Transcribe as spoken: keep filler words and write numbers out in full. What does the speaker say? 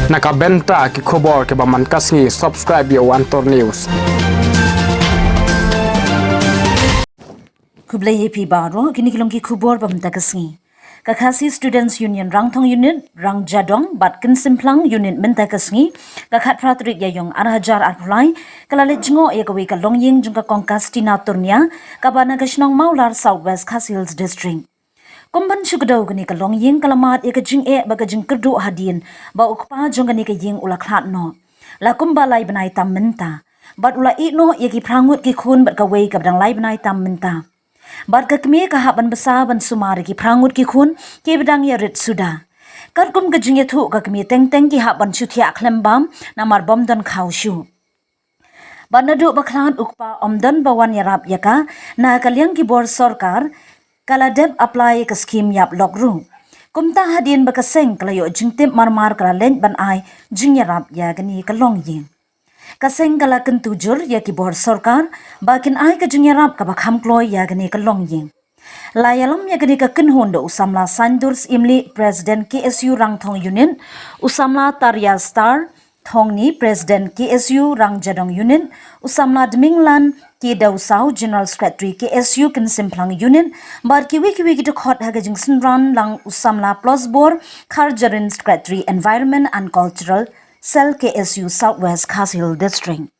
Na ka bynta ki khubor kiba man ka sngi, subscribe ïa u Antor News. Khublei ïa phi baroh, kine ki long ki khubor ba mynta ka sngi. Ka Khasi Students Union Rangthong Unit, Rangjadong bad Kynsimplang Unit mynta ka sngi, ka khatphra tarik Ïaiong ar hajar arphew lai, ka la leit jngoh ïa kawei ka longïing jong ka Kong Kastina Turnia, kaba na ka shnong Mawlar, South West Khasi Hills District. Kum ban shu kdew, kane ka longïing ka la mad ïa ka jingeh bad ka jingkyrduh hadien ba u kpa jong kane ka ïing u la khlad noh la kumba lai bnai tam mynta, bad u la ïeh noh ïa ki phra ngut ki khun bad kawei kaba dang lai bnai tam mynta. Bad ka kmie ka hap ban bsa ban sumar ïa ki phra ngut ki khun kiba dang ïarit suda. Katkum ka jingïathuh, ka kmie teng teng ki hap ban shu thiah khlem bam namar bym don khaw shuh. Bad naduh ba khlad, u kpa ym don ba wan ïarap ïa ka. Na ka liang ki bor sorkar, ka la dep apply ïa ka skhim ïap lok ruh. Kumta, hadien ba ka seng ka la ïoh jingtip marmar, ka la leit ban ai jingïarap ïa kane ka longïing. Ka seng ka la kyntu jur ïa ki bor sorkar ba kin ai ka jingïarap kaba kham kloi ïa kane ka longïing. La ïalam ïa kane ka kynhun da u samla Saindur Syiemlieh, President K S U Rangthong Unit, u samla Taria Star Thongni, President K S U Rangjadong Unit, u samla Dminglan K Dewsaw, General Secretary K S U Kynsimplang Unit, bad kiwei kiwei ki dkhot ha ka jingsynran lang u samla Plosbor Kharjarin, Secretary Environment and Cultural Cell, K S U South West Khasi Hills District.